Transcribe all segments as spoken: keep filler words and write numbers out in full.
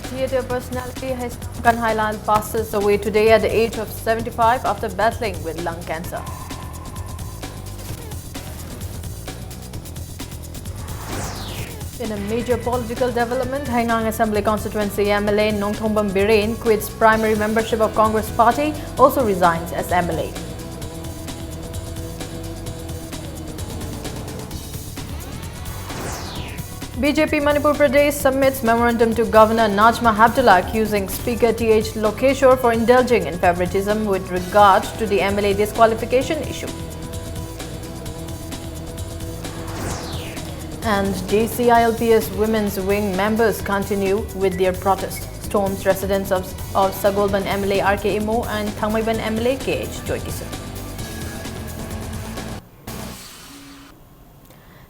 Theatre personality Haisam Kanhailal passes away today at the age of seventy-five after battling with lung cancer. In a major political development, Hainyang Assembly Constituency M L A Nongthombam Biren quits primary membership of Congress Party, also resigns as M L A. B J P Manipur Pradesh submits memorandum to Governor Najma Heptulla accusing Speaker T H Lokeshwar for indulging in favoritism with regard to the M L A disqualification issue. And J C I L P S Women's Wing members continue with their protest. Storms residents of, of Sagolband M L A R K Imo and Thangmaiban M L A K H Joykisun.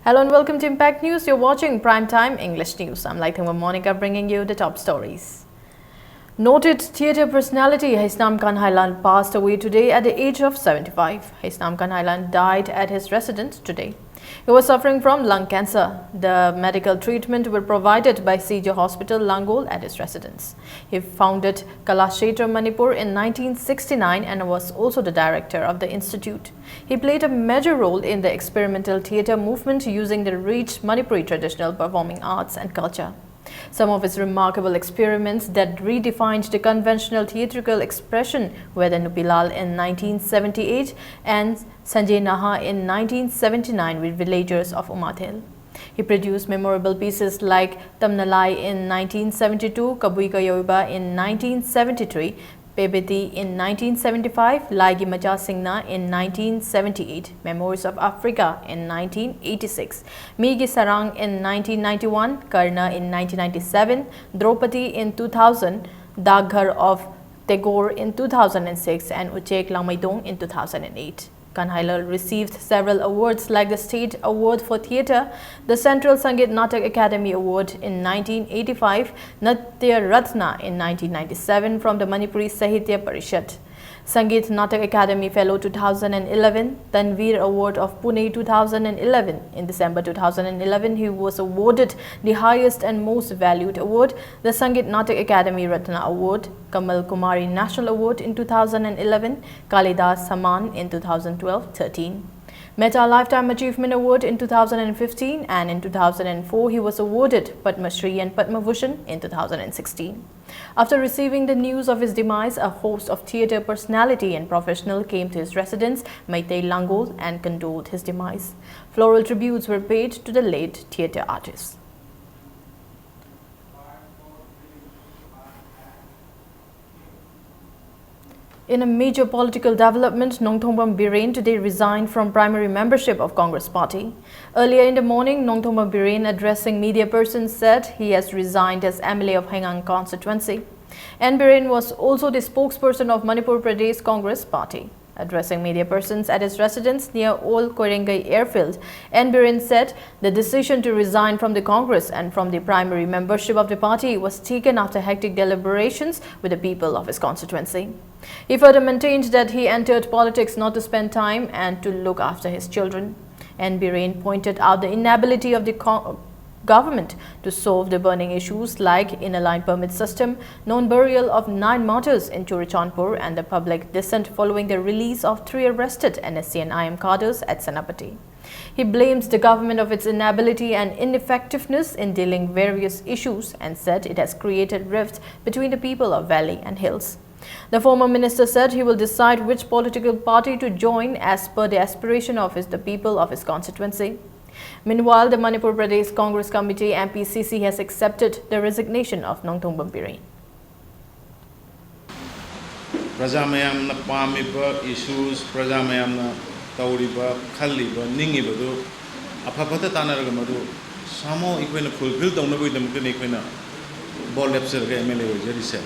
Hello and welcome to Impact News. You're watching Prime Time English News. I'm Laithangwa Monica bringing you the top stories. Noted theatre personality Haisam Kanhailal passed away today at the age of seventy-five. Haisam Kanhailal died at his residence today. He was suffering from lung cancer. The medical treatment were provided by C J Hospital Langol at his residence. He founded Kalakshetra Manipur in nineteen sixty-nine and was also the director of the institute. He played a major role in the experimental theatre movement using the rich Manipuri traditional performing arts and culture. Some of his remarkable experiments that redefined the conventional theatrical expression were the Nupilal in nineteen seventy-eight and Sanjay Naha in nineteen seventy-nine with villagers of Umathel. He produced memorable pieces like Tamnalai in nineteen seventy-two, Kabui Kayoiba in nineteen seventy-three, Pebeti in nineteen seventy-five, Laigi Macha Singna in nineteen seventy-eight, Memoirs of Africa in nineteen eighty-six, Migi Sarang in nineteen ninety-one, Karna in nineteen ninety-seven, Draupadi in two thousand, Dagghar of Tagore in two thousand six, and Uchek Langmeitong in two thousand eight. Kanhailal received several awards like the State Award for Theatre, the Central Sangeet Natak Academy Award in nineteen eighty-five, Natya Ratna in nineteen ninety-seven from the Manipuri Sahitya Parishad. Sangeet Natak Academy Fellow two thousand eleven, Tanveer Award of Pune two thousand eleven. In December two thousand eleven, he was awarded the highest and most valued award, the Sangeet Natak Academy Ratna Award, Kamal Kumari National Award in two thousand eleven, Kalidas Samman in two thousand twelve thirteen. Mehta Lifetime Achievement Award in two thousand fifteen, and in two thousand four he was awarded Padma Shri and Padma Bhushan in two thousand sixteen. After receiving the news of his demise, a host of theatre personality and professional came to his residence, Meitei Langol, and condoled his demise. Floral tributes were paid to the late theatre artist. In a major political development, Nongthombam Biren today resigned from primary membership of Congress Party. Earlier in the morning, Nongthombam Biren, addressing media persons, said he has resigned as M L A of Haigang constituency. N Biren was also the spokesperson of Manipur Pradesh Congress Party. Addressing media persons at his residence near Old Koirengei Airfield, N Biren said the decision to resign from the Congress and from the primary membership of the party was taken after hectic deliberations with the people of his constituency. He further maintained that he entered politics not to spend time and to look after his children. N Biren pointed out the inability of the co- government to solve the burning issues like Inner Line Permit system, non-burial of nine martyrs in Churachandpur, and the public dissent following the release of three arrested N S C and I M cadres at Senapati. He blames the government of its inability and ineffectiveness in dealing various issues and said it has created rifts between the people of valley and hills. The former minister said he will decide which political party to join as per the aspiration of his, the people of his constituency. Meanwhile, the Manipur Pradesh Congress Committee, M P C C, has accepted the resignation of Nongthombam Biren. ꯄ꯭ꯔꯖꯥ ꯃꯌꯥꯝꯅ ꯄꯥꯝꯃꯤꯕ issues, ꯄ꯭ꯔꯖꯥ ꯃꯌꯥꯝꯅ ꯇꯧꯔꯤꯕ, ꯈꯜꯂꯤꯕ, ꯅꯤꯡꯉꯤꯕꯗꯨ ꯑꯐ ꯐꯠꯇ ꯇꯥꯟꯅꯔꯒ ꯃꯗꯨ ꯁꯥꯃꯣ ꯑꯩꯈꯣꯏꯅ ꯐꯨꯜꯐꯤꯜ ꯇꯧꯅꯕꯒꯤꯗꯃꯛꯇꯅꯤ ꯑꯩꯈꯣꯏꯅ ꯚꯣꯠ ꯂꯦꯞꯆꯔꯒ ꯑꯦꯝ ꯑꯦꯜ ꯑꯦ ꯑꯣꯏꯖꯔꯤꯁꯦ꯫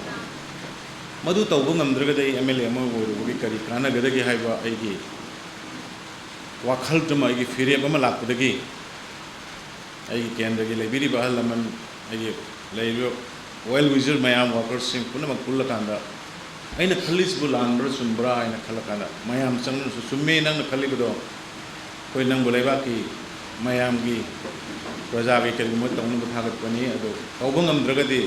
ꯃꯗꯨ ꯇꯧꯕ ꯉꯝꯗ꯭ꯔꯒꯗꯤ ꯑꯩ ꯑꯦꯝ ꯑꯦꯜ ꯑꯦ ꯑꯃ ꯑꯣꯏꯔꯨꯕꯒꯤ ꯀꯔꯤ ꯀꯥꯟꯅꯒꯗꯒꯦ ꯍꯥꯏꯕ ꯑꯩꯒꯤ ꯋꯥꯈꯜꯗꯨꯃ, ꯑꯩꯒꯤ ꯐꯤꯔꯦꯞ ꯑꯃ ꯂꯥꯛꯄꯗꯒꯤ ꯑꯩꯒꯤ ꯀꯦꯟꯗ꯭ꯔꯒꯤ ꯂꯩꯕꯤꯔꯤꯕ ꯑꯍꯜ ꯂꯃꯟ, ꯑꯩꯒꯤ ꯂꯩꯔꯤꯕ ꯋꯦꯜ ꯋꯤꯖꯔ ꯃꯌꯥꯝ, ꯋꯥꯔꯀꯔꯁꯤꯡ ꯄꯨꯝꯅꯃꯛ ꯄꯨꯜꯂꯀꯥꯟꯗ ꯑꯩꯅ ꯈꯜꯂꯤꯁꯤꯕꯨ ꯂꯥꯟꯕ꯭ꯔꯥ ꯆꯨꯝꯕ꯭ꯔꯥ ꯍꯥꯏꯅ ꯈꯜꯂꯀꯥꯟꯗ, ꯃꯌꯥꯝ ꯆꯪꯗꯨꯅꯁꯨ, "ꯆꯨꯝꯃꯦ ꯅꯪꯅ ꯈꯜꯂꯤꯕꯗꯣ, ꯑꯩꯈꯣꯏ ꯅꯪꯕꯨ ꯂꯩꯕꯥꯛꯀꯤ ꯃꯌꯥꯝꯒꯤ ꯄ꯭ꯔꯖꯥꯒꯤ ꯀꯔꯤꯒꯨꯝꯕ ꯇꯧꯅꯕ ꯊꯥꯒꯠꯄꯅꯤ, ꯑꯗꯣ ꯇꯧꯕ ꯉꯝꯗ꯭ꯔꯒꯗꯤ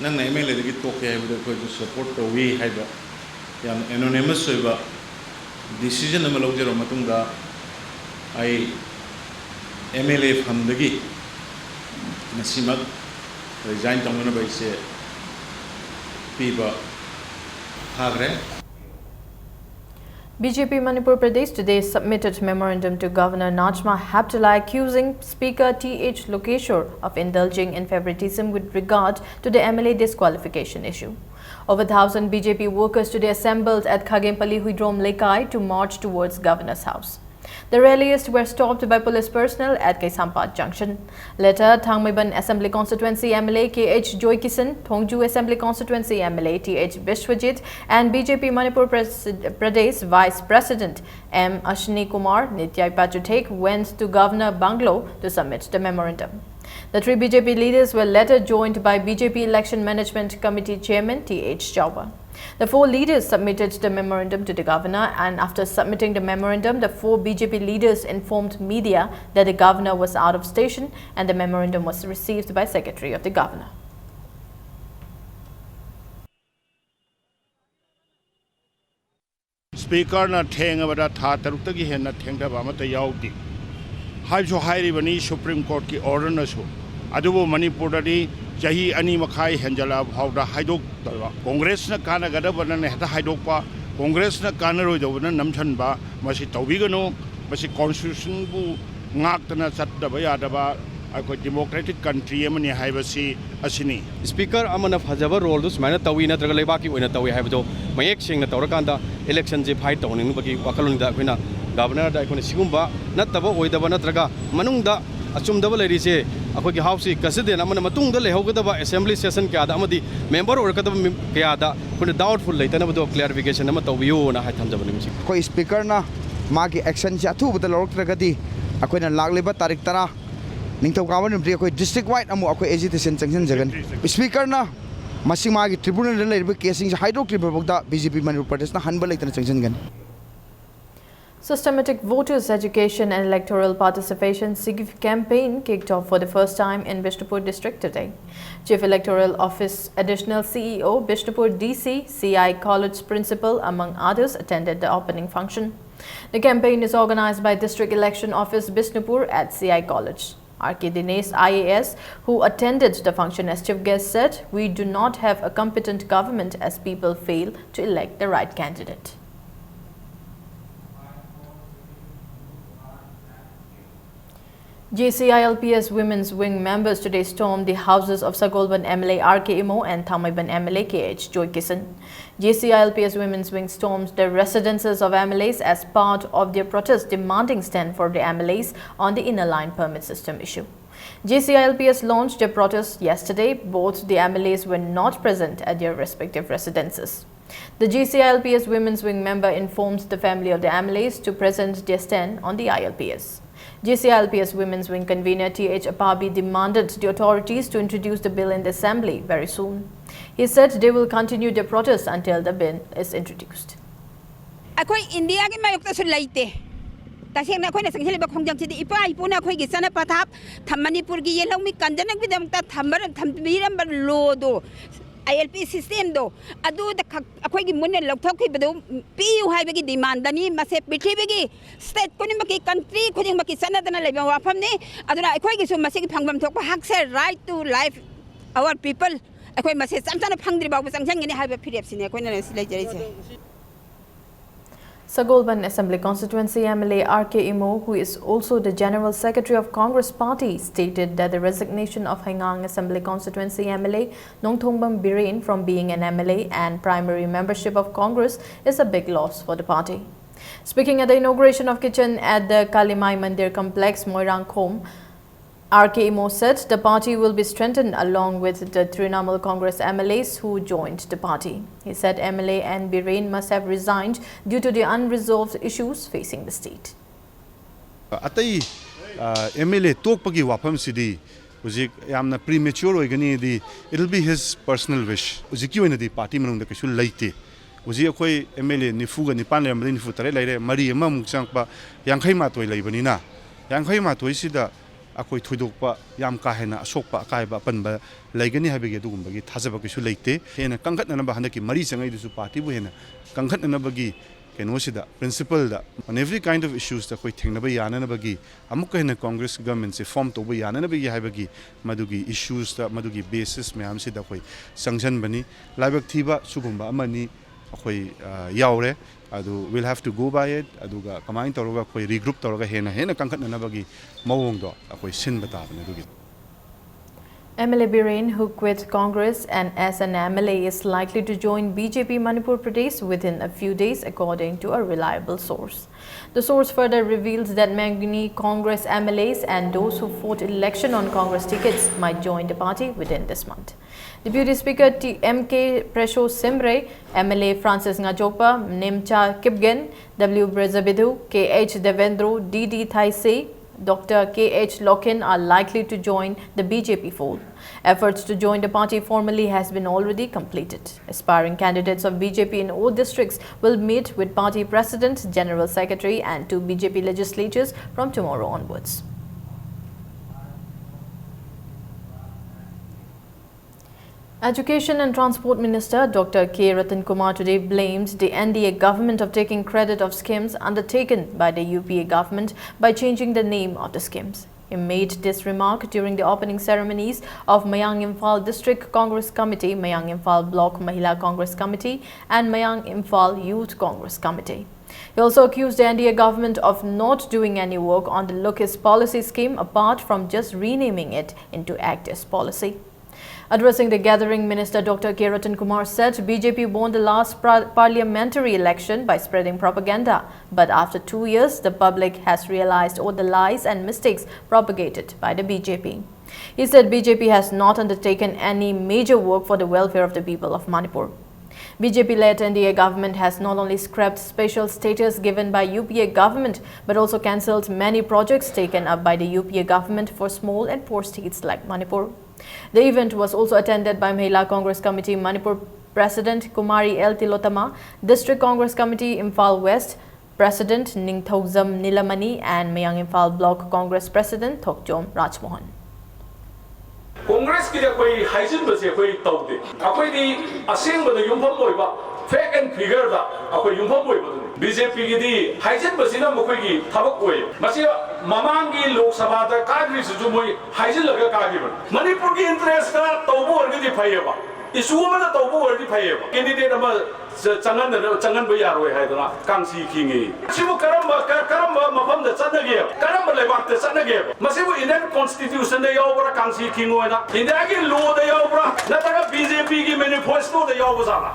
ꯅꯪꯅ ꯑꯦꯝ ꯑꯦꯜ ꯑꯦꯗꯒꯤ ꯇꯣꯛꯀꯦ ꯍꯥꯏꯕꯗ ꯑꯩꯈꯣꯏꯁꯨ ꯁꯄꯣꯔꯠ ꯇꯧꯏ" ꯍꯥꯏꯕ ꯌꯥꯝꯅ ꯑꯦꯅꯣꯅꯤꯃꯁ ꯑꯣꯏꯕ ꯗꯤꯁꯤꯖꯟ ꯑꯃ ꯂꯧꯖꯔꯕ ꯃꯇꯨꯡꯗ, ꯑꯩ ꯑꯦꯝ ꯑꯦꯜ ꯑꯦ ꯐꯝꯗꯒꯤ ꯉꯁꯤꯃꯛ ꯔꯤꯖꯥꯏꯟ ꯇꯧꯅꯅꯕ ꯑꯩꯁꯦ ꯄꯤꯕ ꯊꯥꯈ꯭ꯔꯦ꯫ B J P Manipur Pradesh today submitted memorandum to Governor Najma Heptulla accusing Speaker T H Lokeshwar of indulging in favoritism with regard to the M L A disqualification issue. Over thousand B J P workers today assembled at Khagempalli Huidrom Lekai to march towards Governor's house. The rallists were stopped by police personnel at Kaisampad Junction. Later, Thangmeiban Assembly Constituency M L A K H Joykisan, Thongju Assembly Constituency M L A T H Biswajit, and B J P Manipur Pres- Pradesh Vice President M Ashwini Kumar, Nitya Pachuthek went to Governor Bungalow to submit the memorandum. The three B J P leaders were later joined by B J P Election Management Committee Chairman T H Chauba. The four leaders submitted the memorandum to the governor, and after submitting the memorandum, the four B J P leaders informed media that the governor was out of station and the memorandum was received by secretary of the governor. ꯁ꯭ꯄꯤꯀꯔꯅ ꯊꯦꯡꯉꯕꯗ ꯊꯥ ꯇꯔꯨꯛꯇꯒꯤ ꯍꯦꯟꯅ ꯊꯦꯡꯊꯕ ꯑꯃꯠꯇ ꯌꯥꯎꯗꯦ ꯍꯥꯏꯕꯁꯨ ꯍꯥꯏꯔꯤꯕꯅꯤ supreme ꯀꯣꯔꯠꯀꯤ ꯑꯣꯔꯗꯔꯅꯁꯨ꯫ ꯑꯗꯨꯕꯨ ꯃꯅꯤꯄꯨꯔꯗꯗꯤ ꯆꯍꯤ ꯑꯅꯤ ꯃꯈꯥꯏ ꯍꯦꯟꯖꯜꯂꯛꯑ ꯐꯥꯎꯗ ꯍꯥꯏꯗꯣꯛꯇꯕ, ꯀꯣꯡꯒ꯭ꯔꯦꯁꯅ ꯀꯥꯟꯅꯒꯗꯕꯅ ꯍꯦꯛꯇ ꯍꯥꯏꯗꯣꯛꯄ, ꯀꯣꯡꯒ꯭ꯔꯦꯁꯅ ꯀꯥꯟꯅꯔꯣꯏꯗꯧꯕꯅ ꯅꯝꯁꯤꯟꯕ, ꯃꯁꯤ ꯇꯧꯕꯤꯒꯅꯨ꯫ ꯃꯁꯤ ꯀꯣꯟꯁꯇꯤꯇ꯭ꯌꯨꯁꯟꯕꯨ ꯉꯥꯛꯇꯅ ꯆꯠꯇꯕ ꯌꯥꯗꯕ ꯑꯩꯈꯣꯏ ꯗꯤꯃꯣꯀ꯭ꯔꯦꯇꯤꯛ ꯀꯟꯇ꯭ꯔꯤ ꯑꯃꯅꯤ ꯍꯥꯏꯕꯁꯤ ꯑꯁꯤꯅꯤ꯫ ꯁ꯭ꯄꯤꯀꯔ ꯑꯃꯅ ꯐꯖꯕ ꯔꯣꯜꯗꯨ ꯁꯨꯃꯥꯏꯅ ꯇꯧꯏ ꯅꯠꯇ꯭ꯔꯒ ꯂꯩꯕꯥꯛꯀꯤ ꯑꯣꯏꯅ ꯇꯧꯏ ꯍꯥꯏꯕꯗꯣ ꯃꯌꯦꯛ ꯁꯦꯡꯅ ꯇꯧꯔꯀꯥꯟꯗ ꯏꯂꯦꯛꯁꯟꯁꯦ ꯐꯥꯏꯠ ꯇꯧꯍꯟꯅꯤꯡꯕꯒꯤ ꯋꯥꯈꯜꯂꯣꯟꯗ ꯑꯩꯈꯣꯏꯅ ꯒꯕꯔꯅꯔꯗ ꯑꯩꯈꯣꯏꯅ ꯁꯤꯒꯨꯝꯕ ꯅꯠꯇꯕ ꯑꯣꯏꯗꯕ ꯅꯠꯇ꯭ꯔꯒ ꯃꯅꯨꯡꯗ ꯑꯆꯨꯝꯗꯕ ꯂꯩꯔꯤꯁꯦ ꯑꯩꯈꯣꯏꯒꯤ ꯍꯥꯎꯁꯀꯤ ꯀꯟꯁꯇꯤꯇ꯭ꯌꯨꯑꯦꯟ ꯑꯃꯅ ꯃꯇꯨꯡꯗ ꯂꯩꯍꯧꯒꯗꯕ ꯑꯦꯁꯦꯝꯕ꯭ꯂꯤ ꯁꯦꯁꯟ ꯀꯌꯥꯗ ꯑꯃꯗꯤ ꯃꯦꯝꯕꯔ ꯑꯣꯏꯔꯛꯀꯗꯕ ꯃꯤ- ꯀꯌꯥꯗ ꯑꯩꯈꯣꯏꯅ ꯗꯥꯎꯠꯐꯨꯜ ꯂꯩꯇꯅꯕꯗꯣ ꯀ꯭ꯂꯦꯔꯤꯐꯤꯀꯦꯁꯟ ꯑꯃ ꯇꯧꯕꯤꯌꯨꯅ ꯍꯥꯏ ꯊꯝꯖꯕꯅꯤ ꯃꯁꯤ꯫ ꯑꯩꯈꯣꯏ ꯁ꯭ꯄꯤꯀꯔꯅ ꯃꯥꯒꯤ ꯑꯦꯛꯁꯟꯁꯦ ꯑꯊꯨꯕꯗ ꯂꯧꯔꯛꯇ꯭ꯔꯒꯗꯤ ꯑꯩꯈꯣꯏꯅ ꯂꯥꯛꯂꯤꯕ ꯇꯥꯔꯤꯛ ꯇꯔꯥ ꯅꯤꯡꯊꯧꯀꯥꯕ ꯅꯨꯃꯤꯠꯇ ꯑꯩꯈꯣꯏ ꯗꯤꯁꯇ꯭ꯔꯤꯛ ꯋꯥꯏꯗ ꯑꯃꯨꯛ ꯑꯩꯈꯣꯏ ꯑꯦꯖꯤꯇꯦꯁꯟ ꯆꯪꯁꯤꯟꯖꯒꯅꯤ꯫ ꯁ꯭ꯄꯤꯀꯔꯅ ꯃꯁꯤ ꯃꯥꯒꯤ ꯇ꯭ꯔꯤꯕ꯭ꯌꯨꯅꯦꯜꯗ ꯂꯩꯔꯤꯕ ꯀꯦꯁꯁꯤꯡꯁꯦ ꯍꯥꯏꯗꯣꯛꯇ꯭ꯔꯤꯕ ꯐꯥꯎꯗ ꯕꯤ ꯖꯦ ꯄꯤ ꯃꯅꯤꯄꯨꯔ ꯄ꯭ꯔꯗꯦꯁꯅ ꯍꯟꯕ ꯂꯩꯇꯅ ꯆꯪꯁꯤꯟꯒꯅꯤ꯫ Systematic Voters Education and Electoral Participation SEEG campaign kicked off for the first time in Bishnupur district today. Chief Electoral Office Additional C E O Bishnupur D C, C I College Principal, among others, attended the opening function. The campaign is organized by District Election Office Bishnupur at C I College. R K Dinesh, I A S, who attended the function as chief guest, said, "We do not have a competent government as people fail to elect the right candidate." J C I L P S Women's Wing members today stormed the houses of Sagolban M L A R K Imo and Thangmeiban M L A K H Joykisan. J C I L P S Women's Wing stormed the residences of M L As as part of their protest demanding stand for the M L As on the Inner Line Permit System issue. J C I L P S launched their protest yesterday. Both the M L As were not present at their respective residences. The J C I L P S Women's Wing member informed the family of the M L As to present their stand on the I L P S. J C I L P S Women's Wing convener T H Apabi demanded the authorities to introduce the bill in the assembly very soon. He said they will continue their protest until the bill is introduced. ꯑꯩꯈꯣꯏ ꯏꯟꯗꯤꯌꯥꯒꯤ ꯃꯥꯌꯣꯛꯇꯁꯨ ꯂꯩꯇꯦ꯫ ꯇꯁꯦꯡꯅ ꯑꯩꯈꯣꯏꯅ ꯆꯪꯁꯤꯜꯂꯤꯕ ꯈꯣꯡꯖꯪꯁꯤꯗꯤ ꯏꯄꯥ ꯏꯄꯨꯅ ꯑꯩꯈꯣꯏꯒꯤ ꯆꯠꯅ ꯄꯊꯥꯞ ꯊꯝꯃꯅꯤꯄꯨꯔꯒꯤ ꯌꯦꯜꯍꯧꯃꯤ ꯀꯟꯖꯅꯕꯒꯤꯗꯃꯛꯇ ꯊꯝꯕ-, ꯊꯝꯕꯤꯔꯝꯕ ꯂꯣꯗꯣ ꯑꯥꯏ ꯑꯦꯜ ꯄꯤ ꯁꯤꯁꯇꯦꯝꯗꯣ ꯑꯗꯨꯗ ꯈꯛ ꯑꯩꯈꯣꯏꯒꯤ ꯃꯣꯏꯅ ꯂꯧꯊꯣꯛꯈꯤꯕꯗꯨ ꯄꯤꯌꯨ ꯍꯥꯏꯕꯒꯤ ꯗꯤꯃꯥꯟꯗꯅꯤ꯫ ꯃꯁꯦ ꯄ꯭ꯔꯤꯊꯤꯕꯤꯒꯤ ꯁ꯭ꯇꯦꯠ ꯈꯨꯗꯤꯡꯃꯛꯀꯤ ꯀꯟꯇ꯭ꯔꯤ ꯈꯨꯗꯤꯡꯃꯛꯀꯤ ꯆꯠꯅꯗꯅ ꯂꯩꯕ ꯋꯥꯐꯝꯅꯤ꯫ ꯑꯗꯨꯅ ꯑꯩꯈꯣꯏꯒꯤꯁꯨ ꯃꯁꯤꯒꯤ ꯐꯪꯐꯝ ꯊꯣꯛꯄ ꯍꯛꯁꯦ, right to life, our people, ꯑꯩꯈꯣꯏ ꯃꯁꯦ ꯆꯞ ꯆꯥꯅ ꯐꯪꯗ꯭ꯔꯤ ꯐꯥꯎꯕ ꯆꯪꯁꯤꯟꯒꯅꯤ ꯍꯥꯏꯕ ꯐꯤꯔꯦꯞꯁꯤꯅꯤ ꯑꯩꯈꯣꯏꯅ ꯉꯁꯤ ꯂꯩꯖꯔꯤꯁꯦ꯫ Sagolban Assembly Constituency M L A R K Imo, who is also the General Secretary of Congress Party, stated that the resignation of Heingang Assembly Constituency M L A Nongthombam Biren from being an M L A and primary membership of Congress is a big loss for the party. Speaking at the inauguration of kitchen at the Kalimai Mandir Complex, Moirangkhom, R K Imo said the party will be strengthened along with the Trinamool Congress M L As who joined the party. He said M L A and Biren must have resigned due to the unresolved issues facing the state. ꯑꯇꯩ, ꯑ, M L A ꯇꯣꯛꯄꯒꯤ ꯋꯥꯐꯝꯁꯤꯗꯤ ꯍꯧꯖꯤꯛ ꯌꯥꯝꯅ premature ꯑꯣꯏꯒꯅꯤꯗꯤ, it will be his personal wish. ꯍꯧꯖꯤꯛꯀꯤ ꯑꯣꯏꯅꯗꯤ party ꯃꯅꯨꯡꯗ ꯀꯩꯁꯨ ꯂꯩꯇꯦ꯫ ꯍꯧꯖꯤꯛ ꯑꯩꯈꯣꯏ ꯑꯦꯝ ꯑꯦꯜ ꯑꯦ ꯅꯤꯐꯨꯒ ꯅꯤꯄꯥꯟ ꯂꯩꯔꯝꯕꯗꯒꯤ ꯅꯤꯐꯨ ꯇꯔꯦꯠ ꯂꯩꯔꯦ, ꯃꯔꯤ ꯑꯃꯃꯨꯛ ꯆꯪꯉꯛꯄ, ꯌꯥꯡꯈꯩ ꯃꯥꯊꯣꯏ ꯂꯩꯕꯅꯤꯅ, ꯌꯥꯡꯈꯩ ꯃꯥꯊꯣꯏꯁꯤꯗ ꯑꯩꯈꯣꯏ ꯊꯣꯏꯗꯣꯛꯄ ꯌꯥꯝ ꯀꯥ ꯍꯦꯟꯅ ꯑꯁꯣꯛꯄ ꯑꯀꯥꯏꯕ ꯑꯄꯟꯕ ꯂꯩꯒꯅꯤ ꯍꯥꯏꯕꯒꯤ ꯑꯗꯨꯒꯨꯝꯕꯒꯤ ꯊꯥꯖꯕ ꯀꯩꯁꯨ ꯂꯩꯇꯦ꯫ ꯍꯦꯟꯅ ꯀꯟꯈꯠꯅꯅꯕ ꯍꯟꯗꯛꯀꯤ ꯃꯔꯤ ꯆꯪꯉꯛꯏꯗꯨꯁꯨ ꯄꯥꯔꯇꯤꯕꯨ ꯍꯦꯟꯅ ꯀꯟꯈꯠꯅꯅꯕꯒꯤ ꯀꯩꯅꯣꯁꯤꯗ, principle the, on every kind of issues ꯇ ꯑꯩꯈꯣꯏ ꯊꯦꯡꯅꯕ ꯌꯥꯅꯅꯕꯒꯤ, ꯑꯃꯨꯛꯀ ꯍꯦꯟꯅ ꯀꯣꯡꯒ꯭ꯔꯦꯁ ꯒꯚꯔꯟꯃꯦꯟꯠꯁꯦ ꯐꯣꯔꯝ ꯇꯧꯕ ꯌꯥꯅꯅꯕꯒꯤ ꯍꯥꯏꯕꯒꯤ ꯃꯗꯨꯒꯤ ꯏꯁꯨꯁꯇ, ꯃꯗꯨꯒꯤ ꯕꯦꯁꯤꯁ ꯃꯌꯥꯝꯁꯤꯗ ꯑꯩꯈꯣꯏ ꯆꯪꯁꯤꯟꯕꯅꯤ꯫ ꯂꯥꯏꯕꯛ ꯊꯤꯕ ꯁꯤꯒꯨꯝꯕ ꯑꯃꯅꯤ ꯑꯩꯈꯣꯏ, ꯑ, ꯌꯥꯎꯔꯦ꯫ ꯑꯗꯨ we'll have to go by it꯫ ꯑꯗꯨꯒ ꯀꯃꯥꯏꯅ ꯇꯧꯔꯒ ꯑꯩꯈꯣꯏ regroup ꯇꯧꯔꯒ ꯍꯦꯟꯅ ꯍꯦꯟꯅ ꯀꯟꯈꯠꯅꯅꯕꯒꯤ ꯃꯑꯣꯡꯗꯣ ꯑꯩꯈꯣꯏ ꯁꯤꯟꯕ ꯇꯥꯕꯅꯤ꯫ ꯑꯗꯨꯒꯤ M L A Biren, who quit Congress and as an M L A is likely to join B J P Manipur Pradesh within a few days, according to a reliable source. The source further reveals that many Congress M L As and those who fought election on Congress tickets might join the party within this month. Deputy Speaker T M K Presho Simre, M L A Francis Ngajokpa, Nemcha Kipgen, W Brajabidhu, K H Devendro, D D Thaise, Doctor K H Loken are likely to join the B J P fold. Efforts to join the party formally has been already completed. Aspiring candidates of B J P in all districts will meet with party president, general secretary and two B J P legislatures from tomorrow onwards. Education and Transport Minister Doctor K Ratan Kumar today blamed the N D A government of taking credit of schemes undertaken by the U P A government by changing the name of the schemes. He made this remark during the opening ceremonies of Mayang Imphal District Congress Committee, Mayang Imphal Block Mahila Congress Committee, and Mayang Imphal Youth Congress Committee. He also accused the N D A government of not doing any work on the Look Is Policy scheme apart from just renaming it into Act Is Policy. Addressing the gathering, Minister Doctor K Ratan Kumar said B J P won the last pra- parliamentary election by spreading propaganda, but after two years, the public has realized all the lies and mistakes propagated by the B J P. He said B J P has not undertaken any major work for the welfare of the people of Manipur. B J P-led N D A government has not only scrapped special status given by U P A government, but also cancelled many projects taken up by the U P A government for small and poor states like Manipur. The event was also attended by Mahila Congress Committee Manipur President Kumari L Tilotama, District Congress Committee Imphal West President Ningthoujam Nilamani, and Mayang Imphal Block Congress President Thokjom Rajmohan. ꯀꯣꯡꯒ꯭ꯔꯦꯁꯀꯤꯗꯤ ꯑꯩꯈꯣꯏ ꯍꯥꯏꯖꯤꯟꯕꯁꯦ ꯑꯩꯈꯣꯏ ꯇꯧꯗꯦ꯫ ꯑꯩꯈꯣꯏꯗꯤ ꯑꯁꯦꯡꯕꯗ ꯌꯨꯝꯐꯝ ꯑꯣꯏꯕ, fact and figure-ꯗ ꯑꯩꯈꯣꯏ ꯌꯨꯝꯐꯝ ꯑꯣꯏꯕꯗꯨꯅꯤ꯫ B J ꯄꯤꯒꯤꯗꯤ ꯍꯥꯏꯖꯤꯟꯕꯁꯤꯅ ꯃꯈꯣꯏꯒꯤ ꯊꯕꯛ ꯑꯣꯏ꯫ ꯃꯁꯤ ꯃꯃꯥꯡꯒꯤ ꯂꯣꯛ ꯁꯚꯥꯗ ꯀꯥꯈ꯭ꯔꯤꯁꯤꯁꯨ ꯃꯣꯏ ꯍꯥꯏꯖꯤꯜꯂꯒ ꯀꯥꯈꯤꯕꯅꯤ꯫ ꯃꯅꯤꯄꯨꯔꯒꯤ interest-ꯇ ꯇꯧꯕ ꯑꯣꯏꯔꯒꯗꯤ ꯐꯩꯌꯦꯕ, issue ꯑꯃꯗ ꯇꯧꯕ ꯑꯣꯏꯔꯗꯤ ꯐꯩꯌꯦꯕ꯫ Candidate ꯑꯃ ꯆ-, ꯆꯪꯍꯟꯗꯅ-, ꯆꯪꯍꯟꯕ ꯌꯥꯔꯣꯏ ꯍꯥꯏꯗꯅ ꯀꯥꯡꯁꯤ ꯈꯤꯡꯉꯤ꯫ ꯁꯤꯕꯨ ꯀꯔꯝꯕ, ꯀ-, ꯀꯔꯝꯕ ꯃꯐꯝꯗ ꯆꯠꯅꯒꯦ? ꯀꯔꯝꯕ ꯂꯩꯕꯥꯛꯇ ꯆꯠꯅꯒꯦ? ꯃꯁꯤꯕꯨ Indian Constitution-ꯗ ꯌꯥꯎꯕ꯭ꯔꯥ ꯀꯥꯡꯁꯤ ꯈꯤꯡꯉꯣ ꯍꯥꯏꯅ? India-ꯒꯤ law-ꯗ ꯌꯥꯎꯕ꯭ꯔꯥ? ꯅꯠꯇ꯭ꯔꯒ B J P-ꯒꯤ manifesto-ꯗ ꯌꯥꯎꯕ ꯖꯥꯠꯂꯥ?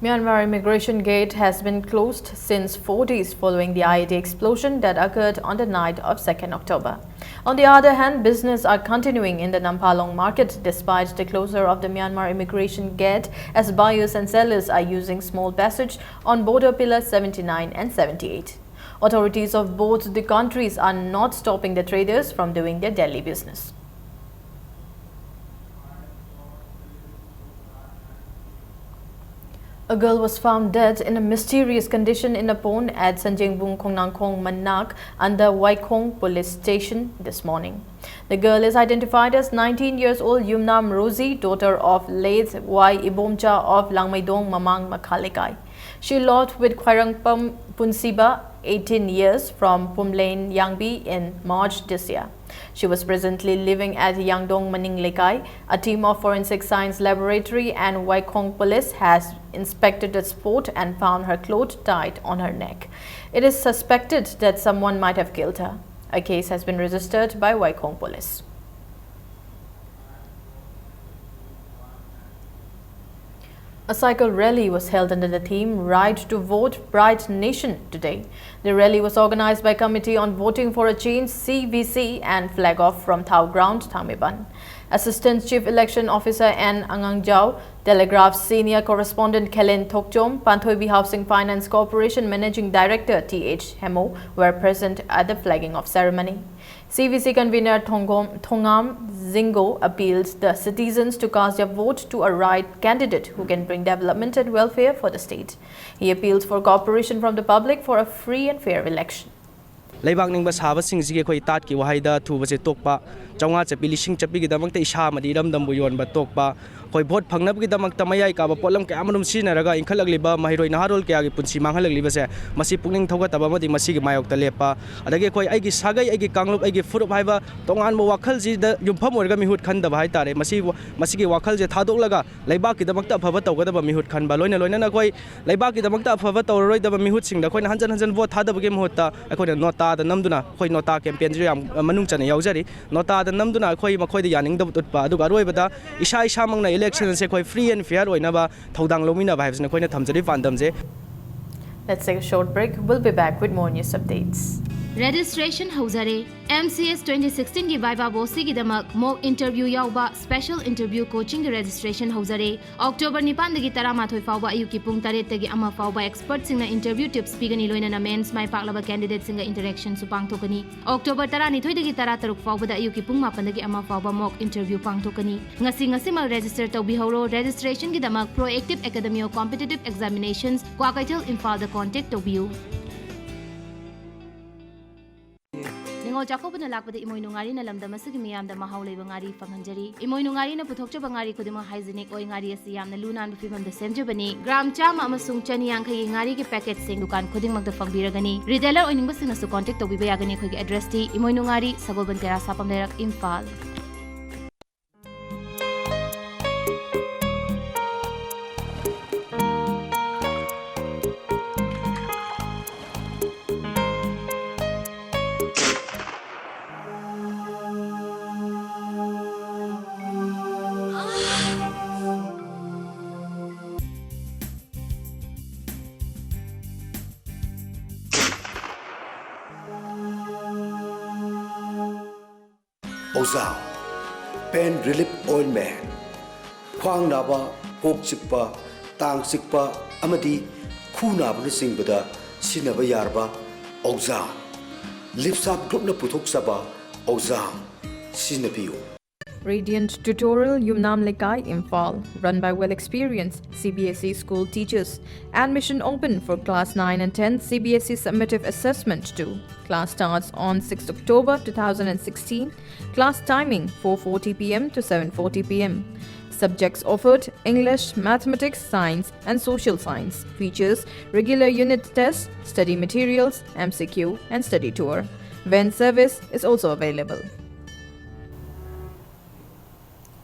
Myanmar immigration gate has been closed since four days following the I E D explosion that occurred on the night of second October. On the other hand, business are continuing in the Namphalong market despite the closure of the Myanmar immigration gate, as buyers and sellers are using small passage on border pillar seventy-nine and seventy-eight. Authorities of both the countries are not stopping the traders from doing their daily business. A girl was found dead in a mysterious condition in a pond at Sanjengbung Khongnangkhong Manak under Waikhong Police Station this morning. The girl is identified as nineteen years old Yumnam Rosie, daughter of late Wai Ibomcha of Langmeidong Mamang Makhalekai. She lodged with Khwairangpam Punsiba, eighteen years, from Pumlain Yangbi in March this year. She was presently living at Yangdong Maning Lekai. A team of Forensic Science Laboratory and Waikhong Police has inspected the spot and found her clothes tied on her neck. It is suspected that someone might have killed her. A case has been registered by Waikhong Police. A cycle rally was held under the theme Ride to Vote, Bright Nation today. The rally was organized by Committee on Voting for a Change, C V C, and flag off from Thao Ground, Thangmeiban. Assistant Chief Election Officer N Angangjao, Telegraph Senior Correspondent Khelen Thokchom, Panthoibi Housing Finance Corporation Managing Director T H Hemo were present at the flagging off ceremony. C V C convener Thongom, Thongam Zingo appealed the citizens to cast their vote to a right candidate who can bring development and welfare for the state. He appealed for cooperation from the public for a free and fair election. ꯂꯩꯕꯥꯛ ꯅꯤꯡꯕ ꯁꯥꯕꯁꯤꯡꯁꯤꯒꯤ ꯑꯩꯈꯣꯏ ꯇꯥꯠꯀꯤ ꯋꯥꯍꯩꯗ ꯊꯨꯕꯁꯦ ꯇꯣꯛꯄ, ꯆꯥꯝꯃꯉꯥ ꯆꯠꯄꯤ, ꯂꯤꯁꯤꯡ ꯆꯠꯄꯤꯒꯤꯗꯃꯛꯇ ꯏꯁꯥ ꯑꯃꯗꯤ ꯏꯔꯝꯗꯝꯕꯨ ꯌꯣꯟꯕ ꯇꯣꯛꯄ, ꯑꯩꯈꯣꯏ ꯚꯣꯠ ꯐꯪꯅꯕꯒꯤꯗꯃꯛꯇ ꯃꯌꯥꯏ ꯀꯥꯕ ꯄꯣꯠꯂꯝ ꯀꯌꯥ ꯑꯃꯔꯣꯝ ꯁꯤꯖꯤꯟꯅꯔꯒ ꯏꯟꯈꯠꯂꯛꯂꯤꯕ ꯃꯍꯩꯔꯣꯏ ꯅꯍꯥꯔꯣꯜ ꯀꯌꯥꯒꯤ ꯄꯨꯟꯁꯤ ꯃꯥꯡꯍꯜꯂꯛꯂꯤꯕꯁꯦ, ꯃꯁꯤ ꯄꯨꯛꯅꯤꯡ ꯊꯧꯒꯠꯇꯕ ꯑꯃꯗꯤ ꯃꯁꯤꯒꯤ ꯃꯥꯌꯣꯛꯇ ꯂꯦꯞꯄ, ꯑꯗꯒꯤ ꯑꯩꯈꯣꯏ ꯑꯩꯒꯤ ꯁꯥꯒꯩ, ꯑꯩꯒꯤ ꯀꯥꯡꯂꯨꯞ, ꯑꯩꯒꯤ ꯐꯨꯔꯨꯞ ꯍꯥꯏꯕ ꯇꯣꯉꯥꯟꯕ ꯋꯥꯈꯜꯁꯤꯗ ꯌꯨꯝꯐꯝ ꯑꯣꯏꯔꯒ ꯃꯤꯍꯨꯠ ꯈꯟꯗꯕ ꯍꯥꯏꯇꯥꯔꯦ꯫ ꯃꯁꯤ, ꯃꯁꯤꯒꯤ ꯋꯥꯈꯜꯁꯦ ꯊꯥꯗꯣꯛꯂꯒ ꯂꯩꯕꯥꯛꯀꯤꯗꯃꯛꯇ ꯑꯐꯕ ꯇꯧꯒꯗꯕ ꯃꯤꯍꯨꯠ ꯈꯟꯕ, ꯂꯣꯏꯅ ꯂꯣꯏꯅꯅ ꯑꯩꯈꯣꯏ ꯂꯩꯕꯥꯛꯀꯤꯗꯃꯛꯇ ꯑꯐꯕ ꯇꯧꯔꯔꯣꯏꯗꯕ ꯃꯤꯍꯨꯠꯁꯤꯡꯗ ꯑꯩꯈꯣꯏꯅ ꯍꯟꯖꯟ ꯍꯟꯖꯟ ꯚꯣꯠ ꯊꯥꯗꯕꯒꯤ ꯃꯍꯨꯠꯇ ꯑꯩꯈꯣꯏꯅ ꯅꯣꯇꯥꯗ ꯅꯝꯗꯨꯅ, ꯑꯩꯈꯣꯏ ꯅꯣꯇꯥ ꯀꯦꯝꯄꯦꯟꯁꯨ ꯌꯥꯝ ꯃꯅꯨꯡ ꯆꯟꯅ ꯌꯥꯎꯖꯔꯤ, ꯅꯣꯇꯥꯗ ꯅꯝꯗꯨꯅ ꯑꯩꯈꯣꯏ ꯃꯈꯣꯏꯗ ꯌꯥꯅꯤꯡꯗꯕ ꯎꯠꯄ, ꯑꯗꯨꯒ ꯑꯔꯣꯏꯕꯗ ꯏꯁꯥ ꯏꯁꯥꯃꯛꯅ ꯏꯂꯦꯛꯁꯟ ꯑꯁꯦ ꯑꯩꯈꯣꯏ ꯐ꯭ꯔꯤ ꯑꯦꯟ ꯐꯤꯌꯔ ꯑꯣꯏꯅꯕ ꯊꯧꯗꯥꯡ ꯂꯧꯃꯤꯟꯅꯕ ꯍꯥꯏꯕꯁꯤꯅ ꯑꯩꯈꯣꯏꯅ ꯊꯝꯖꯔꯤ ꯄꯥꯟꯗꯝꯁꯦ꯫ Let's take a short break. We'll be back with more news updates. Registration ꯍꯧꯖꯔꯦ꯫ M C S twenty sixteen ꯒꯤ VIVA BOCE ꯒꯤꯗꯃꯛ mock interview ꯌꯥꯎꯕ special interview coaching ꯒꯤ registration ꯍꯧꯖꯔꯦ꯫ October ꯅꯤꯄꯥꯟꯗꯒꯤ ꯇꯔꯥꯃꯥꯊꯣꯏ ꯐꯥꯎꯕ ꯑꯌꯨꯛꯀꯤ ꯄꯨꯡ ꯇꯔꯦꯠꯇꯒꯤ ꯑꯃ ꯐꯥꯎꯕ expert ꯁꯤꯡꯅ interview tips ꯄꯤꯒꯅꯤ, ꯂꯣꯏꯅꯅ mains ꯃꯥꯏ ꯄꯥꯛꯂꯕ candidate ꯁꯤꯡꯒ interaction ꯁꯨ ꯄꯥꯡꯊꯣꯛꯀꯅꯤ꯫ October ꯇꯔꯥꯅꯤꯊꯣꯏꯗꯒꯤ ꯇꯔꯥꯇꯔꯨꯛ ꯐꯥꯎꯕꯗ ꯑꯌꯨꯛꯀꯤ ꯄꯨꯡ ꯃꯥꯄꯟꯗꯒꯤ ꯑꯃ ꯐꯥꯎꯕ mock interview ꯄꯥꯡꯊꯣꯛꯀꯅꯤ꯫ ꯉꯁꯤ ꯉꯁꯤꯃꯛ register ꯇꯧꯕꯤꯍꯧꯔꯣ꯫ Registration ꯒꯤꯗꯃꯛ Proactive Academy of Competitive Examinations, Kwakeithel, ꯏꯝꯐꯥꯜꯗ contact ꯇꯧꯕꯤꯌꯨ꯫ ꯅꯤꯉꯣꯜ ꯆꯥꯛꯀꯧꯕꯅ ꯂꯥꯛꯄꯗ ꯏꯃꯣꯏꯅꯨ ꯉꯥꯔꯤꯅ ꯂꯝꯗꯝ ꯑꯁꯤꯒꯤ ꯃꯤꯌꯥꯝꯗ ꯃꯍꯥꯎ ꯂꯩꯕ ꯉꯥꯔꯤ ꯐꯪꯍꯟꯖꯔꯤ꯫ ꯏꯃꯣꯏꯅꯨ ꯉꯥꯔꯤꯅ ꯄꯨꯊꯣꯛꯆꯕ ꯉꯥꯔꯤ ꯈꯨꯗꯤꯡꯃꯛ hygienic ꯑꯣꯏ꯫ ꯉꯥꯔꯤ ꯑꯁꯤ ꯌꯥꯝꯅ ꯂꯨ ꯅꯥꯟꯕ ꯐꯤꯕꯝꯗ ꯁꯦꯝꯖꯕꯅꯤ꯫ ꯒ꯭ꯔꯥꯝ ꯆꯥꯝꯃ ꯑꯃꯁꯨꯡ ꯆꯅꯤ ꯌꯥꯡꯈꯩꯒꯤ ꯉꯥꯔꯤꯒꯤ packet ꯁꯤꯡ ꯗꯨꯀꯥꯟ ꯈꯨꯗꯤꯡꯃꯛꯇ ꯐꯪꯕꯤꯔꯒꯅꯤ꯫ Retailer ꯑꯣꯏꯅꯤꯡꯕꯁꯤꯡꯅꯁꯨ contact ꯇꯧꯕꯤꯕ ꯌꯥꯒꯅꯤ꯫ ꯑꯩꯈꯣꯏꯒꯤ address ꯇꯤ ꯏꯃꯣꯏꯅꯨ ꯉꯥꯔꯤ, ꯁꯒꯣꯜꯕꯟ, ꯀꯩꯔꯥꯁꯥꯄꯝ ꯂꯩꯔꯛ, ꯏꯝꯐꯥꯜ꯫ ꯑꯣꯖꯥꯝ, Pain Relief Ointment, ꯈ꯭ꯋꯥꯡ ꯅꯥꯕ, ꯀꯣꯛ ꯆꯤꯛꯄ, ꯇꯥꯡ ꯆꯤꯛꯄ ꯑꯃꯗꯤ ꯈꯨ ꯅꯥꯕꯅꯆꯤꯡꯕꯗ ꯁꯤꯖꯤꯟꯅꯕ ꯌꯥꯔꯕ ꯑꯣꯖꯥꯝ, ꯂꯤꯞꯁꯥꯞ ꯒ꯭ꯔꯨꯞꯅ ꯄꯨꯊꯣꯛꯆꯕ ꯑꯣꯖꯥꯝ ꯁꯤꯖꯤꯟꯅꯕꯤꯌꯨ꯫ Radiant Tutorial, Yumnam Lekai, Imphal, run by well experienced C B S E school teachers. Admission open for class nine and ten C B S E summative assessment two. Class starts on sixth October two thousand sixteen. Class timing four forty p m to seven forty p m. Subjects offered: English, Mathematics, Science, and Social Science. Features: regular unit tests, study materials, M C Q, and study tour. Van service is also available.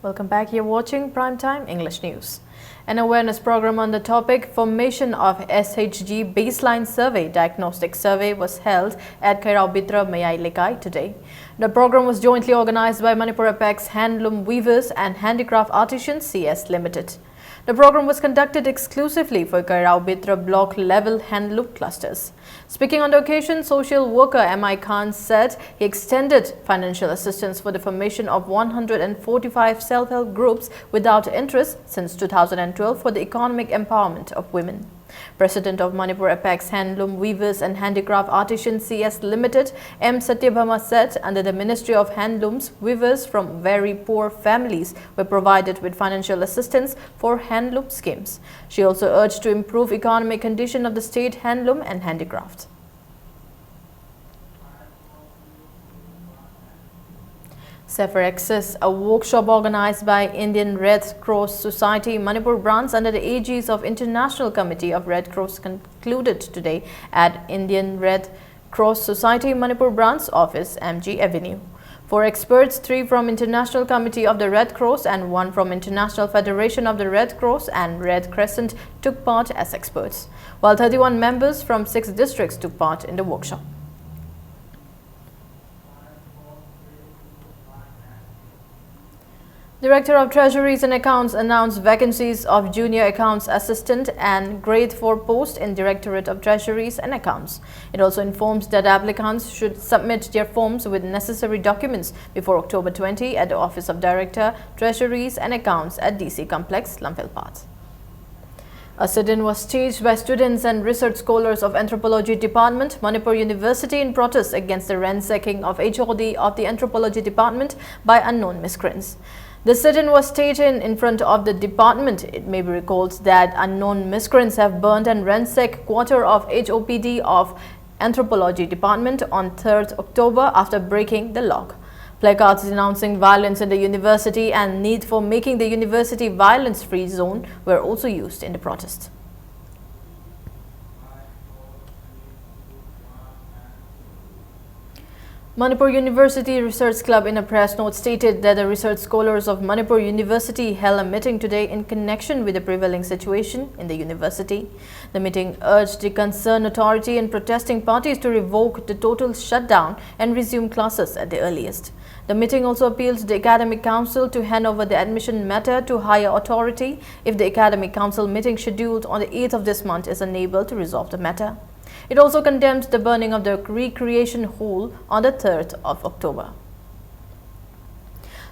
Welcome back. You're watching Prime Time English News. An awareness program on the topic Formation of S H G Baseline Survey Diagnostic Survey was held at Khairao Bitra Mayai Lekai today. The program was jointly organized by Manipur Apex Handloom Weavers and Handicraft Artisans C S Limited. The program was conducted exclusively for Khairao Bitra block level handloom clusters. Speaking on the occasion, social worker M I Khan said he extended financial assistance for the formation of one hundred forty-five self-help groups without interest since two thousand twelve for the economic empowerment of women. President of Manipur Apex Handloom Weavers and Handicraft Artisans C S Limited, M Satyabhama, said under the Ministry of Handlooms, weavers from very poor families were provided with financial assistance for handloom schemes. She also urged to improve economic condition of the state handloom and handicraft. Safer Access, a workshop organized by Indian Red Cross Society Manipur Branch under the aegis of International Committee of Red Cross, concluded today at Indian Red Cross Society Manipur Branch office, M G Avenue. Four experts, three from International Committee of the Red Cross and one from International Federation of the Red Cross and Red Crescent, took part as experts, while thirty-one members from six districts took part in the workshop. Director of Treasuries and Accounts announced vacancies of Junior Accounts Assistant and Grade four post in Directorate of Treasuries and Accounts. It also informs that applicants should submit their forms with necessary documents before October twenty at the Office of Director, Treasuries and Accounts at D C Complex, Lamphel Path. A sit-in was staged by students and research scholars of Anthropology Department, Manipur University, in protest against the ransacking of H O D of the Anthropology Department by unknown miscreants. The sit-in was staged in, in front of the department. It may be recalled that unknown miscreants have burned and ransacked quarter of H O P D of Anthropology Department on third October after breaking the lock. Placards denouncing violence in the university and need for making the university violence-free zone were also used in the protest. Manipur University Research Club, in a press note, stated that the research scholars of Manipur University held a meeting today in connection with the prevailing situation in the university. The meeting urged the concerned authority and protesting parties to revoke the total shutdown and resume classes at the earliest. The meeting also appealed to the Academic Council to hand over the admission matter to higher authority if the Academic Council meeting scheduled on the eighth of this month is unable to resolve the matter. It also condemned the burning of the recreation hall on the third of October.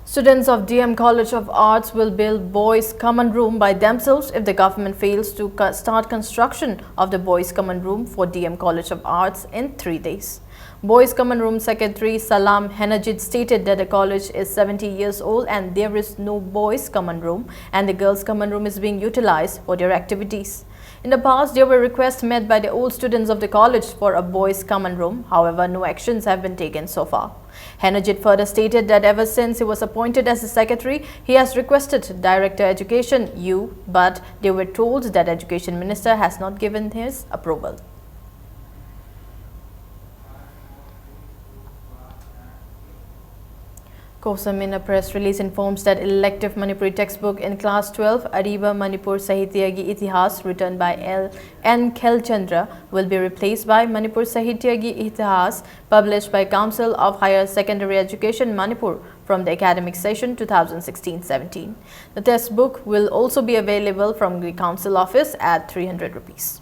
Students of D M College of Arts will build Boys Common Room by themselves if the government fails to co- start construction of the Boys Common Room for D M College of Arts in three days. Boys Common Room Secretary Salam Henajit stated that the college is seventy years old and there is no Boys Common Room, and the Girls Common Room is being utilized for their activities. In the past, there were requests made by the old students of the college for a boys' common room. However, no actions have been taken so far. Henajit further stated that ever since he was appointed as the secretary, he has requested Director Education, U, but they were told that Education Minister has not given his approval. COHSAM, in a press release, informs that elective Manipuri textbook in class twelve, Ariba Manipur Sahitya Ki Itihas, written by L N Khelchandra, will be replaced by Manipur Sahitya Ki Itihas, published by Council of Higher Secondary Education, Manipur, from the academic session two thousand sixteen seventeen. The textbook will also be available from the council office at three hundred rupees.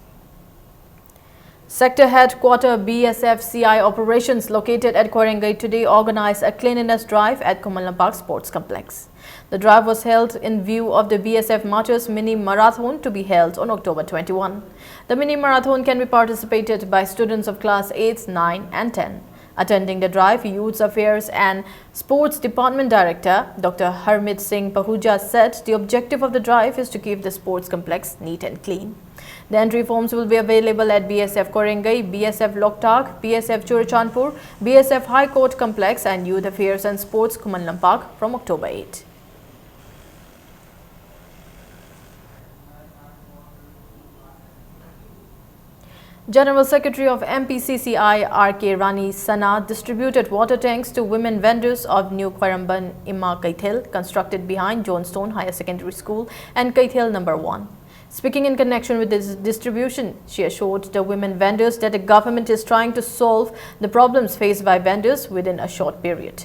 Sector Headquarter B S F C I operations located at Koirengei today organized a cleanliness drive at Khuman Lampak Sports Complex. The drive was held in view of the B S F Martyrs Mini Marathon to be held on October twenty-one. The mini marathon can be participated by students of class eights, nine and ten. Attending the drive, Youth Affairs and Sports Department Director Doctor Harmeet Singh Pahuja said the objective of the drive is to keep the sports complex neat and clean. The entry forms will be available at B S F Koirengei, B S F Loktak, B S F Churachandpur, B S F High Court Complex and Youth Affairs and Sports, Khuman Lampak, from October eight. General Secretary of M P C C I R K Rani Sana distributed water tanks to women vendors of New Khwairamband Ima Keithel, constructed behind Johnstone Higher Secondary School and Keithel Number One. Speaking in connection with this distribution, she assured the women vendors that the government is trying to solve the problems faced by vendors within a short period.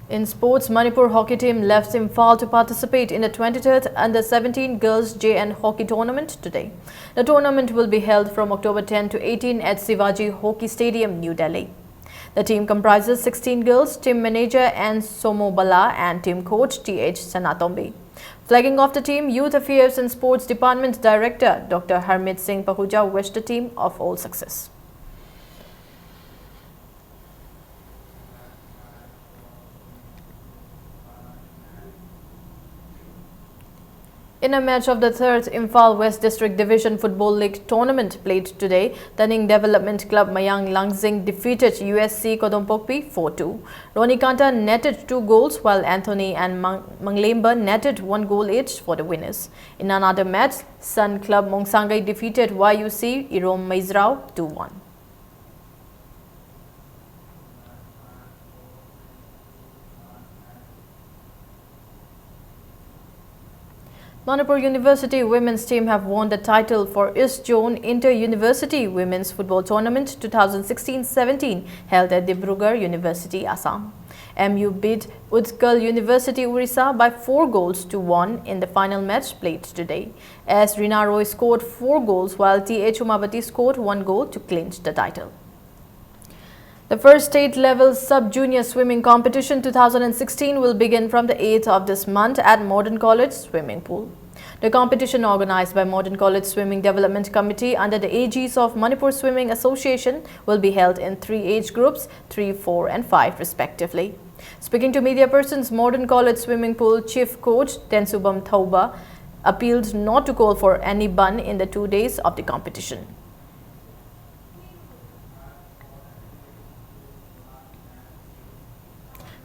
In sports, Manipur hockey team left Imphal to participate in the twenty-third Under seventeen Girls J N Hockey Tournament today. The tournament will be held from October ten to eighteen at Shivaji Hockey Stadium, New Delhi. The team comprises sixteen girls, team manager N Somo Bala and team coach T H Sanatombi. Flagging off the team, Youth Affairs and Sports Department Director Doctor Harmeet Singh Pahuja wished the team of all success. In a match of the third Imphal West District Division Football League tournament played today, Taning Development Club Mayang Langzing defeated U S C Kodompokpi four two. Ronnie Kanta netted two goals, while Anthony and Mang- Manglemba netted one goal each for the winners. In another match, Sun Club Mongsangai defeated Y U C Irom Maizrao two one. Manipur University women's team have won the title for East Zone Inter-University Women's Football Tournament twenty sixteen seventeen, held at Dibrugarh University, Assam. M U beat Utkal University, Orissa by four goals to one in the final match played today. S Rina Roy scored four goals, while T H Umabati scored one goal to clinch the title. The first state level sub junior swimming competition twenty sixteen will begin from the eighth of this month at Modern College Swimming Pool. The competition, organized by Modern College Swimming Development Committee under the aegis of Manipur Swimming Association, will be held in three age groups, three, four, and five, respectively. Speaking to media persons, Modern College Swimming Pool Chief Coach Tensubam Thauba appealed not to call for any ban in the two days of the competition.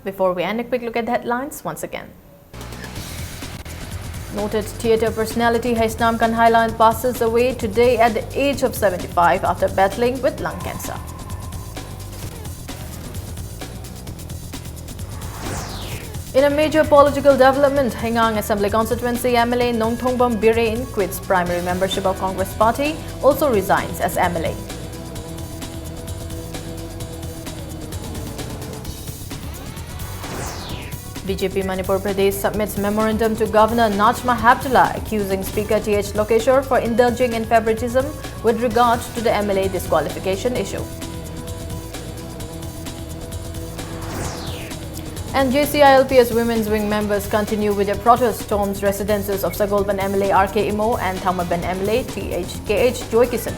Before we end, a quick look at the headlines once again. Noted theatre personality Heisnam Kanhailan passes away today at the age of seventy-five after battling with lung cancer. In a major political development, Heingang Assembly Constituency M L A Nongthongbam Biren quits primary membership of Congress Party, also resigns as M L A. B J P Manipur Pradesh submits memorandum to Governor Najma Heptulla, accusing Speaker T H Lokeshwar for indulging in favoritism with regard to the M L A disqualification issue. And J C I L P S Women's Wing members continue with their protest storms residences of Sagolband M L A R K Imo and Thanmalband M L A T H K H Joykisan.